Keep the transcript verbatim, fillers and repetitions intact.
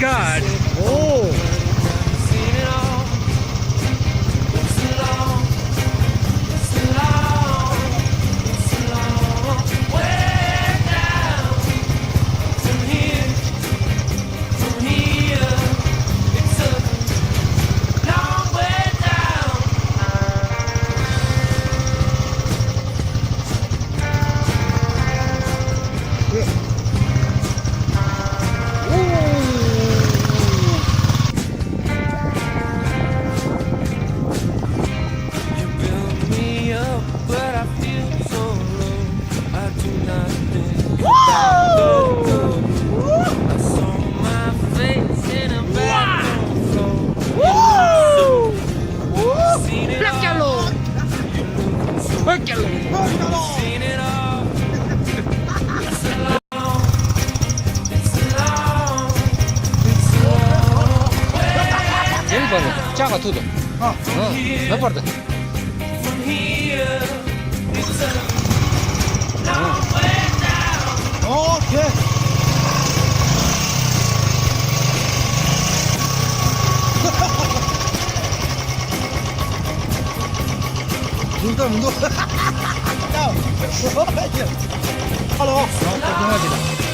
God. Oh. ཡིན་པར་ལྕགས་ཁ་ཐུག་ཏུ། ཨ། ཨ། མེ་འབར་ཏེ། ཨོ་ཁེ། འདུག་དང་མི་འདུག་ཧ་ལོ།